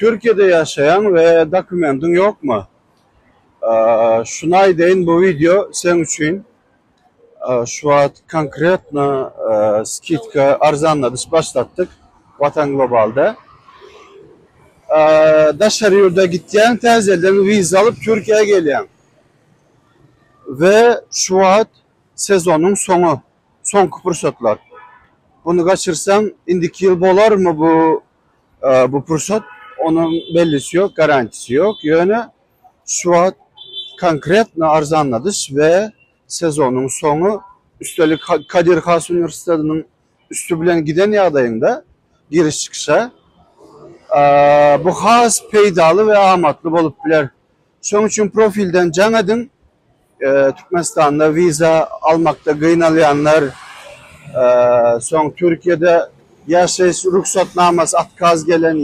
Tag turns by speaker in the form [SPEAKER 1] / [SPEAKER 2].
[SPEAKER 1] Türkiýede ýaşaýaň we dokumentiň ýokmy? Şuny aýdaýyn bu wideo seň üçin. Şu wagt konkretno skidka arzanladyş başlatdyk Watan Globalda. Daşary ýurda gitýäň täzelden wiza alyp Türkiýä gelýäň. We şu wagt sezonyň soňy, soňky pursatlar. Buny gaçyrsaň indiki ýyl bolarmy bu Bu pursat onuň bellisi ýok, garantisi ýok. Ýöne şu wagt konkretno arzanladyş we sezonyň soňy, üstelik Kadir Has uniwersitetiniň üsti bilen giden ýagdaýyňda giriş-çykyşa bu has peýdaly we amatly bolup biler. Şonuň üçin profilden jaň ediň. Türkmenistanda wiza almakda gynalýanlar, soň Türkiýede ýaşaýyş rugsatnamasy otkaz gelen.